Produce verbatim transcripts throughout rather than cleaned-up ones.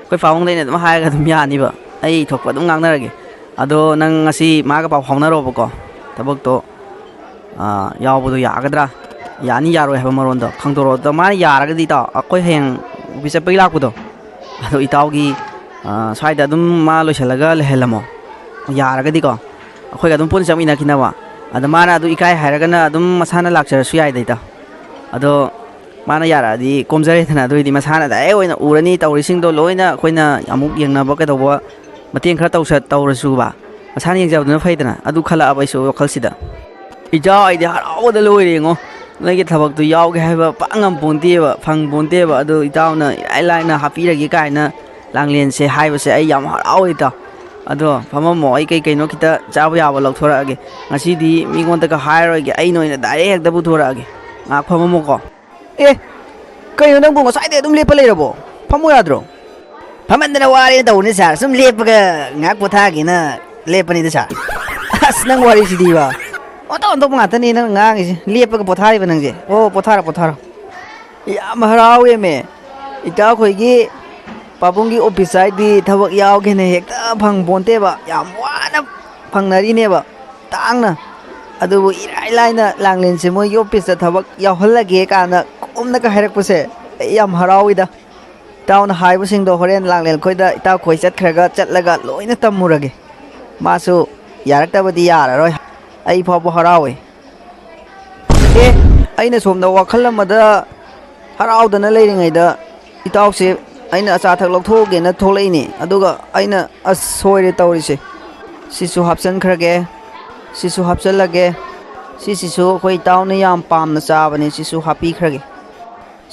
ꯑꯩꯈꯣꯏ ꯄꯥꯕꯨꯡꯗ ꯑꯩꯅ ꯑꯗꯨꯝ ꯍꯥꯏꯔꯒ ꯑꯗꯨꯝ ꯌꯥꯅꯤꯕ꯫ ꯑꯩ ꯊꯣꯛꯄ ꯑꯗꯨꯝ ꯉꯥꯡꯅꯔꯒꯦ꯫ ꯑꯗꯣ ꯅꯪ ꯉꯁꯤ ꯃꯥꯒ ꯄꯥꯎ ꯐꯥꯎꯅꯔꯣꯕꯀꯣ꯫ ꯊꯕꯛꯇꯣ, ꯑꯥ, ꯌꯥꯎꯕꯗꯣ ꯌꯥꯒꯗ꯭ꯔꯥ? ꯌꯥꯅꯤ ꯌꯥꯔꯣꯏ ꯍꯥꯏꯕ ꯃꯔꯣꯟꯗꯣ ꯈꯪꯗꯣꯔꯛꯑꯣ꯫ ꯑꯗꯣ ꯃꯥꯅ ꯌꯥꯔꯒꯗꯤ, ꯏꯇꯥꯎ, ꯑꯩꯈꯣꯏ ꯍꯌꯦꯡ ꯑꯣꯐꯤꯁ ꯆꯠꯄꯒꯤ ꯂꯥꯛꯄꯗꯣ, ꯑꯗꯣ ꯏꯇꯥꯎꯒꯤ, ꯑꯥ, ꯁ꯭ꯋꯥꯏꯗ ꯑꯗꯨꯝ ꯃꯥ ꯂꯣꯏꯁꯤꯜꯂꯒ ꯂꯩꯍꯜꯂꯝꯃꯣ꯫ ꯌꯥꯔꯒꯗꯤꯀꯣ, ꯑꯩꯈꯣꯏꯒ ꯑꯗꯨꯝ ꯄꯨꯟꯅ ꯆꯠꯃꯤꯟꯅꯈꯤꯅꯕ꯫ ꯑꯗ ꯃꯥꯅ ꯑꯗꯨ ꯏꯀꯥꯏ ꯍꯥꯏꯔꯒꯅ ꯑꯗꯨꯝ ꯃꯁꯥꯅ ꯂꯥꯛꯆꯔꯁꯨ ꯌꯥꯏꯗ, ꯏꯇꯥꯎ꯫ ꯑꯗꯣ ꯃꯥꯅ ꯌꯥꯔꯛꯑꯗꯤ ꯀꯣꯝꯖꯔꯦꯗꯅ꯫ ꯑꯗꯨ ꯑꯣꯏꯔꯗꯤ ꯃꯁꯥꯅ ꯗꯥꯏꯔꯦꯛ ꯑꯣꯏꯅ ꯎꯔꯅꯤ, ꯇꯧꯔꯤꯁꯤꯡꯗꯣ ꯂꯣꯏꯅ ꯑꯩꯈꯣꯏꯅ ꯑꯃꯨꯛ ꯌꯦꯡꯅꯕ ꯀꯩꯗꯧꯕ, ꯃꯇꯦꯡ ꯈꯔ ꯇꯧꯁ-, ꯇꯧꯔꯁꯨꯕ, ꯃꯁꯥꯅ ꯌꯦꯡꯖꯕꯗꯨꯅ ꯐꯩꯗꯅ꯫ ꯑꯗꯨ ꯈꯜꯂꯛꯑꯕ ꯑꯩꯁꯨ ꯋꯥꯈꯜꯁꯤꯗ꯫ ꯏꯇꯥꯎ, ꯑꯩꯗꯤ ꯍꯔꯥꯎꯕꯗ ꯂꯣꯏꯔꯦꯉꯣ꯫ ꯅꯣꯏꯒꯤ ꯊꯕꯛꯇꯨ ꯌꯥꯎꯒꯦ ꯍꯥꯏꯕ ꯄꯥꯛ ꯉꯝ ꯄꯣꯟꯇꯦꯕ, ꯐꯪ ꯄꯣꯟꯇꯦꯕ꯫ ꯑꯗꯨ ꯏꯇꯥꯎꯅ ꯏꯔꯥꯏ ꯂꯥꯏꯅ ꯍꯥꯞꯄꯤꯔꯒꯦ ꯀꯥꯏꯅ ꯂꯥꯡꯂꯦꯟꯁꯦ ꯍꯥꯏꯕꯁꯦ ꯑꯩ ꯌꯥꯝ ꯍꯔꯥꯎꯋꯦ, ꯏꯇꯥꯎ꯫ ꯑꯗꯣ ꯐꯝꯃꯝꯃꯣ, ꯑꯩ ꯀꯩ ꯀꯩꯅꯣ ꯈꯤꯇ ꯆꯥꯕ ꯌꯥꯕ ꯂꯧꯊꯣꯔꯛꯑꯒꯦ꯫ ꯉꯁꯤꯗꯤ ꯃꯤꯉꯣꯟꯗꯒ ꯍꯥꯏꯔꯣꯏꯒꯦ, ꯑꯩꯅ ꯑꯣꯏꯅ ꯗꯥꯏꯔꯦꯛ ꯍꯦꯛꯇ ꯄꯨꯊꯣꯔꯛꯑꯒꯦ꯫ ꯉꯥꯏꯍꯥꯛ ꯐꯝꯃꯝꯃꯣꯀꯣ꯫ ꯑꯦ, ꯀꯩꯅꯣ ꯅꯪꯕꯨ ꯉꯁꯥꯏꯗꯩ ꯑꯗꯨꯝ ꯂꯦꯞꯄ ꯂꯩꯔꯕꯣ? ꯐꯝꯃꯨ ꯌꯥꯗ꯭ꯔꯣ? ꯐꯝꯃꯟꯗꯅ ꯋꯥꯔꯦꯅ ꯇꯧꯕꯅꯤ ꯁꯥꯔ꯫ ꯁꯨꯝ ꯂꯦꯞꯄꯒ ꯉꯥꯏꯍꯥꯛ ꯄꯣꯊꯥꯒꯦꯅ ꯂꯦꯞꯄꯅꯤꯗ ꯁꯥꯔ꯫ ꯑꯁ, ꯅꯪ ꯋꯥꯔꯤꯁꯤꯗꯤꯕ꯫ ꯑꯣꯟꯊꯣꯛ ꯑꯣꯟꯊꯣꯛꯄ ꯉꯥꯛꯇꯅꯤ ꯅꯪ ꯉꯥꯡꯉꯤꯁꯦ꯫ ꯂꯦꯞꯄꯒ ꯄꯣꯊꯥꯔꯤꯕ ꯅꯪꯁꯦ꯫ ꯑꯣ, ꯄꯣꯊꯥꯔꯣ, ꯄꯣꯊꯥꯔꯣ꯫ ꯌꯥꯝ ꯍꯔꯥꯎꯋꯦꯃꯦ꯫ ꯏꯇꯥꯎꯈꯣꯏꯒꯤ ꯄꯥꯕꯨꯡꯒꯤ ꯑꯣꯐꯤꯁ ꯍꯥꯏꯗꯤ ꯊꯕꯛ ꯌꯥꯎꯒꯦꯅ ꯍꯦꯛꯇ ꯐꯪ ꯄꯣꯟꯇꯦꯕ꯫ ꯌꯥꯝ ꯋꯥꯅ ꯐꯪꯅꯔꯤꯅꯦꯕ꯫ ꯇꯥꯡꯅ꯫ ꯑꯗꯨꯕꯨ ꯏꯔꯥꯏ ꯂꯥꯏꯅ ꯂꯥꯡꯂꯦꯟꯁꯦ ꯃꯣꯏꯒꯤ ꯑꯣꯐꯤꯁꯇ ꯊꯕꯛ ꯌꯥꯎꯍꯜꯂꯒꯦ ꯀꯥꯏꯅ ꯀꯣꯝꯅꯒ ꯍꯥꯏꯔꯛꯄꯁꯦ ꯑꯩ ꯌꯥꯝ ꯍꯔꯥꯎꯋꯤꯗ꯫ ꯏꯇꯥꯎꯅ ꯍꯥꯏꯕꯁꯤꯡꯗꯣ ꯍꯣꯔꯦꯟ ꯂꯥꯡꯂꯦꯟ ꯈꯣꯏꯗ ꯏꯇꯥꯎꯈꯣꯏ ꯆꯠꯈ꯭ꯔꯒ ꯆꯠꯂꯒ ꯂꯣꯏꯅ ꯇꯝꯃꯨꯔꯒꯦ꯫ ꯃꯥꯁꯨ ꯌꯥꯔꯛꯇꯕꯗꯤ ꯌꯥꯔꯔꯣꯏ꯫ ꯑꯩ ꯐꯥꯎꯕ ꯍꯔꯥꯎꯋꯤ꯫ ꯑꯦ, ꯑꯩꯅ ꯁꯣꯝꯗ ꯋꯥꯈꯜ ꯑꯃꯗ ꯍꯔꯥꯎꯗꯅ ꯂꯩꯔꯤꯉꯩꯗ ꯏꯇꯥꯎꯁꯦ ꯑꯩꯅ ꯑꯆꯥ ꯑꯊꯛ ꯂꯧꯊꯣꯛꯎꯒꯦꯅ ꯊꯣꯛꯂꯛꯏꯅꯦ꯫ ꯑꯗꯨꯒ ꯑꯩꯅ, ꯑꯁ, ꯁꯣꯏꯔꯦ ꯇꯧꯔꯤꯁꯦ꯫ ꯁꯤꯁꯨ ꯍꯥꯞꯆꯤꯟꯈ꯭ꯔꯒꯦ꯫ ꯁꯤꯁꯨ ꯍꯥꯞꯆꯤꯜꯂꯒꯦ꯫ ꯁꯤꯁꯤꯁꯨ ꯑꯩꯈꯣꯏ ꯏꯇꯥꯎꯅ ꯌꯥꯝ ꯄꯥꯝꯅ ꯆꯥꯕꯅꯦ꯫ ꯁꯤꯁꯨ ꯍꯥꯞꯄꯤꯈ꯭ꯔꯒꯦ꯫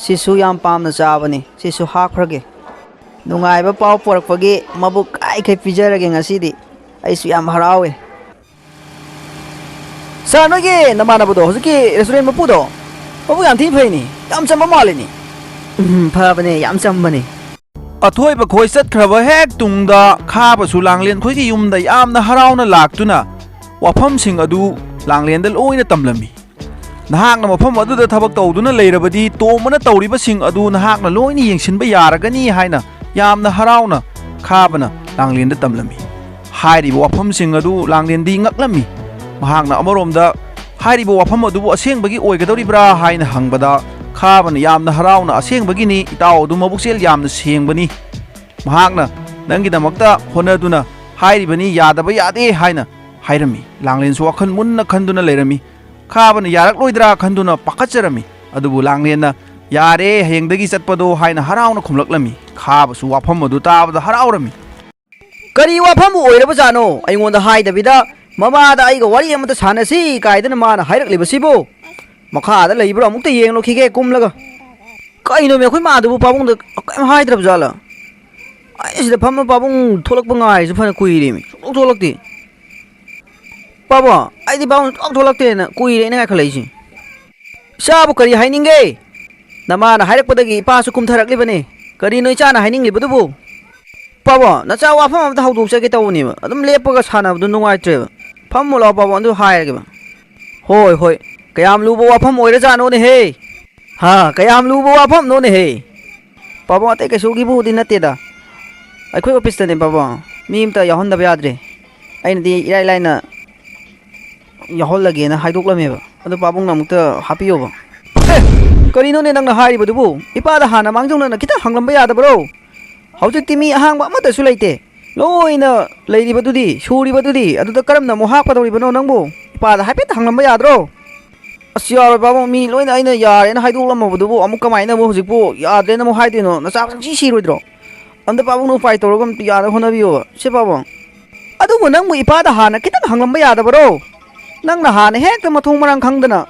ꯁꯤꯁꯨ ꯌꯥꯝ ꯄꯥꯝꯅ ꯆꯥꯕꯅꯤ꯫ ꯁꯤꯁꯨ ꯍꯥꯞꯈ꯭ꯔꯒꯦ꯫ ꯅꯨꯡꯉꯥꯏꯕ ꯄꯥꯎ ꯄꯨꯔꯛꯄꯒꯤ ꯃꯕꯨꯛ ꯀꯥꯏꯈꯩ ꯄꯤꯖꯔꯒꯦ ꯉꯁꯤꯗꯤ꯫ ꯑꯩꯁꯨ ꯌꯥꯝ ꯍꯔꯥꯎꯋꯦ꯫ ꯁꯥꯔ, ꯅꯣꯏꯒꯤ ꯅꯃꯥꯟꯅꯕꯗꯣ, ꯍꯧꯖꯤꯛꯀꯤ ꯔꯦꯁꯇꯨꯔꯦꯟ ꯃꯄꯨꯗꯣ, ꯃꯕꯨꯛ ꯌꯥꯝ ꯊꯤ ꯐꯩꯅꯦ꯫ ꯌꯥꯝ ꯆꯝꯕ ꯃꯥꯜꯂꯤꯅꯦ꯫ ꯎꯝ, ꯐꯕꯅꯦ, ꯌꯥꯝ ꯆꯝꯕꯅꯦ꯫ ꯑꯊꯣꯏꯕ ꯈꯣꯏ ꯆꯠꯈ꯭ꯔꯕ ꯍꯦꯛ ꯇꯨꯡꯗ ꯈꯥꯕꯁꯨ ꯂꯥꯡꯂꯦꯟ ꯈꯣꯏꯒꯤ ꯌꯨꯝꯗ ꯌꯥꯝꯅ ꯍꯔꯥꯎꯅ ꯂꯥꯛꯇꯨꯅ ꯋꯥꯐꯝꯁꯤꯡ ꯑꯗꯨ ꯂꯥꯡꯂꯦꯟꯗ ꯂꯣꯏꯅ ꯇꯝꯂꯝꯃꯤ꯫ "ꯅꯍꯥꯛꯅ ꯃꯐꯝ ꯑꯗꯨꯗ ꯊꯕꯛ ꯇꯧꯗꯨꯅ ꯂꯩꯔꯕꯗꯤ ꯇꯣꯝꯕꯅ ꯇꯧꯔꯤꯕꯁꯤꯡ ꯑꯗꯨ ꯅꯍꯥꯛꯅ ꯂꯣꯏꯅ ꯌꯦꯡꯁꯤꯟꯕ ꯌꯥꯔꯒꯅꯤ" ꯍꯥꯏꯅ ꯌꯥꯝꯅ ꯍꯔꯥꯎꯅ ꯈꯥꯕꯅ ꯂꯥꯡꯂꯦꯟꯗ ꯇꯝꯂꯝꯃꯤ꯫ ꯍꯥꯏꯔꯤꯕ ꯋꯥꯐꯝꯁꯤꯡ ꯑꯗꯨ ꯂꯥꯡꯂꯦꯟꯗꯤ ꯉꯛꯂꯝꯃꯤ꯫ ꯃꯍꯥꯛꯅ ꯑꯃꯔꯣꯝꯗ ꯍꯥꯏꯔꯤꯕ ꯋꯥꯐꯝ ꯑꯗꯨꯕꯨ ꯑꯁꯦꯡꯕꯒꯤ ꯑꯣꯏꯒꯗꯧꯔꯤꯕ꯭ꯔꯥ ꯍꯥꯏꯅ ꯍꯪꯕꯗ, ꯈꯥꯕꯅ ꯌꯥꯝꯅ ꯍꯔꯥꯎꯅ "ꯑꯁꯦꯡꯕꯒꯤꯅꯤ, ꯏꯇꯥꯎ ꯑꯗꯨ ꯃꯕꯨꯛꯆꯦꯜ ꯌꯥꯝꯅ ꯁꯦꯡꯕꯅꯤ꯫ ꯃꯍꯥꯛꯅ ꯅꯪꯒꯤꯗꯃꯛꯇ ꯍꯣꯠꯅꯗꯨꯅ ꯍꯥꯏꯔꯤꯕꯅꯤ, ꯌꯥꯗꯕ ꯌꯥꯗꯦ" ꯍꯥꯏꯅ ꯍꯥꯏꯔꯝꯃꯤ꯫ ꯂꯥꯡꯂꯦꯟꯁꯨ ꯋꯥꯈꯜ ꯃꯨꯟꯅ ꯈꯟꯗꯨꯅ ꯂꯩꯔꯝꯃꯤ꯫ ꯈꯥꯕꯅ ꯌꯥꯔꯛꯂꯣꯏꯗ꯭ꯔꯥ ꯈꯟꯗꯨꯅ ꯄꯥꯈꯠꯆꯔꯝꯃꯤ꯫ ꯑꯗꯨꯕꯨ ꯂꯥꯡꯂꯦꯟꯅ "ꯌꯥꯔꯦ, ꯍꯌꯦꯡꯗꯒꯤ ꯆꯠꯄꯗꯣ" ꯍꯥꯏꯅ ꯍꯔꯥꯎꯅ ꯈꯨꯝꯂꯛꯂꯝꯃꯤ꯫ ꯈꯥꯕꯁꯨ ꯋꯥꯐꯝ ꯑꯗꯨ ꯇꯥꯕꯗ ꯍꯔꯥꯎꯔꯝꯃꯤ꯫ "ꯀꯔꯤ ꯋꯥꯐꯝꯕꯨ ꯑꯣꯏꯔꯕꯖꯥꯠꯅꯣ? ꯑꯩꯉꯣꯟꯗ ꯍꯥꯏꯗꯕꯤꯗ ꯃꯃꯥꯗ ꯑꯩꯒ ꯋꯥꯔꯤ ꯑꯃꯇ ꯁꯥꯟꯅꯁꯤ ꯀꯥꯏꯗꯅ ꯃꯥꯅ ꯍꯥꯏꯔꯛꯂꯤꯕꯁꯤꯕꯨ? ꯃꯈꯥꯗ ꯂꯩꯕ꯭ꯔꯥ ꯑꯃꯨꯛꯇ ꯌꯦꯡꯂꯨꯈꯤꯒꯦ ꯀꯨꯝꯂꯒ꯫ ꯀꯩꯅꯣꯃꯤ, ꯑꯩꯈꯣꯏ ꯃꯥꯗꯨꯕꯨ ꯄꯥꯕꯨꯡꯗ ꯀꯔꯤꯝ ꯍꯥꯏꯗ꯭ꯔꯕ ꯖꯥꯠꯂ? ꯑꯩ ꯁꯤꯗ ꯐꯝꯃ ꯄꯥꯕꯨꯡ ꯊꯣꯛꯂꯛꯄ ꯉꯥꯏꯔꯤꯁꯦ ꯐꯅ ꯀꯨꯏꯔꯦꯃꯤ, ꯁꯨꯡꯊꯣꯛ ꯊꯣꯛꯂꯛꯇꯦ꯫ ꯄꯥꯕꯨꯡ, ꯑꯩꯗꯤ ꯄꯥꯕꯨꯡ ꯁꯨꯡꯊꯣꯛ ꯊꯣꯛꯂꯛꯇꯦꯅ ꯀꯨꯏꯔꯦ ꯑꯩꯅ ꯉꯥꯏꯈꯠꯂꯛꯏꯁꯦ꯫ ꯏꯆꯥꯕꯨ ꯀꯔꯤ ꯍꯥꯏꯅꯤꯡꯒꯦ? ꯅꯃꯥꯅ ꯍꯥꯏꯔꯛꯄꯗꯒꯤ ꯏꯄꯥꯁꯨ ꯀꯨꯝꯊꯔꯛꯂꯤꯕꯅꯤ꯫ ꯀꯔꯤꯅꯣ ꯏꯆꯥꯅ ꯍꯥꯏꯅꯤꯡꯂꯤꯕꯗꯨꯕꯨ? ꯄꯥꯕꯨꯡ, ꯅꯆꯥ ꯋꯥꯐꯝ ꯑꯃꯇ ꯍꯧꯗꯣꯛꯆꯒꯦ ꯇꯧꯕꯅꯦꯕ꯫ ꯑꯗꯨꯝ ꯂꯦꯞꯄꯒ ꯁꯥꯟꯅꯕꯗꯨ ꯅꯨꯡꯉꯥꯏꯇ꯭ꯔꯦꯕ꯫ ꯐꯝꯃꯨ ꯂꯥꯎ ꯄꯥꯕꯨꯡ, ꯑꯗꯨ ꯍꯥꯏꯔꯒꯦꯕ꯫ ꯍꯣꯏ, ꯍꯣꯏ꯫ ꯀꯌꯥꯝ ꯂꯨꯕ ꯋꯥꯐꯝ ꯑꯣꯏꯔꯖꯥꯠꯅꯣꯅꯦꯍꯦ? ꯍꯥ, ꯀꯌꯥꯝ ꯂꯨꯕ ꯋꯥꯐꯝꯅꯣꯅꯦꯍꯦ? ꯄꯥꯕꯨꯡ, ꯑꯇꯩ ꯀꯩꯁꯨꯒꯤꯕꯨꯗꯤ ꯅꯠꯇꯦꯗ꯫ ꯑꯩꯈꯣꯏ ꯑꯣꯐꯤꯁꯇꯅꯦ ꯄꯥꯕꯨꯡ꯫ ꯃꯤ ꯑꯃꯇ ꯌꯥꯎꯍꯟꯗꯕ ꯌꯥꯗ꯭ꯔꯦ꯫ ꯑꯩꯅꯗꯤ ꯏꯔꯥꯏ ꯂꯥꯏꯅ ꯌꯥꯎꯍꯜꯂꯒꯦꯅ ꯍꯥꯏꯗꯣꯛꯂꯝꯃꯦꯕ꯫ ꯑꯗꯨ ꯄꯥꯕꯨꯡꯅ ꯑꯃꯨꯛꯇ ꯍꯥꯞꯄꯤꯌꯣꯕ꯫ ꯑꯦ, ꯀꯔꯤꯅꯣꯅꯦ ꯅꯪꯅ ꯍꯥꯏꯔꯤꯕꯗꯨꯕꯨ? ꯏꯄꯥꯗ ꯍꯥꯟꯅ ꯃꯥꯡꯖꯧꯅꯅ ꯈꯤꯇꯪ ꯍꯪꯂꯝꯕ ꯌꯥꯗꯕꯔꯣ? ꯍꯧꯖꯤꯛꯇꯤ ꯃꯤ ꯑꯍꯥꯡꯕ ꯑꯃꯠꯇꯁꯨ ꯂꯩꯇꯦ꯫ ꯂꯣꯏꯅ ꯂꯩꯔꯤꯕꯗꯨꯗꯤ, ꯁꯨꯔꯤꯕꯗꯨꯗꯤ, ꯑꯗꯨꯗ ꯀꯔꯝꯅ ꯑꯃꯨꯛ ꯍꯥꯞꯀꯗꯧꯔꯤꯕꯅꯣ ꯅꯪꯕꯨ? ꯏꯄꯥꯗ ꯍꯥꯏꯐꯦꯠ ꯍꯪꯂꯝꯕ ꯌꯥꯗ꯭ꯔꯣ? ꯑꯁ, ꯌꯥꯔꯣꯏ ꯄꯥꯕꯨꯡ, ꯃꯤ ꯂꯣꯏꯅ ꯑꯩꯅ ꯌꯥꯔꯦꯅ ꯍꯥꯏꯗꯣꯛꯂꯝꯃꯕꯗꯨꯕꯨ ꯑꯃꯨꯛ ꯀꯃꯥꯏꯅ ꯑꯃꯨꯛ ꯍꯧꯖꯤꯛꯄꯨ ꯌꯥꯗ꯭ꯔꯦꯅ ꯑꯃꯨꯛ ꯍꯥꯏꯗꯣꯏꯅꯣ? ꯅꯆꯥ ꯁꯛꯁꯤ ꯁꯤꯔꯣꯏꯗ꯭ꯔꯣ? ꯑꯝꯇ ꯄꯥꯕꯨꯡꯅ ꯎꯄꯥꯏ ꯇꯧꯔꯒ ꯑꯝꯇ ꯌꯥꯅꯕ ꯍꯣꯠꯅꯕꯤꯌꯣꯕ꯫ ꯁꯦ ꯄꯥꯕꯨꯡ꯫ ꯑꯗꯨꯕꯨ ꯅꯪꯕꯨ ꯏꯄꯥꯗ ꯍꯥꯟꯅ ꯈꯤꯇꯪ ꯍꯪꯂꯝꯕ ꯌꯥꯗꯕꯔꯣ? ꯅꯪꯅ ꯍꯥꯟꯅ ꯍꯦꯛꯇ ꯃꯊꯣꯡ ꯃꯔꯥꯡ ꯈꯪꯗꯅ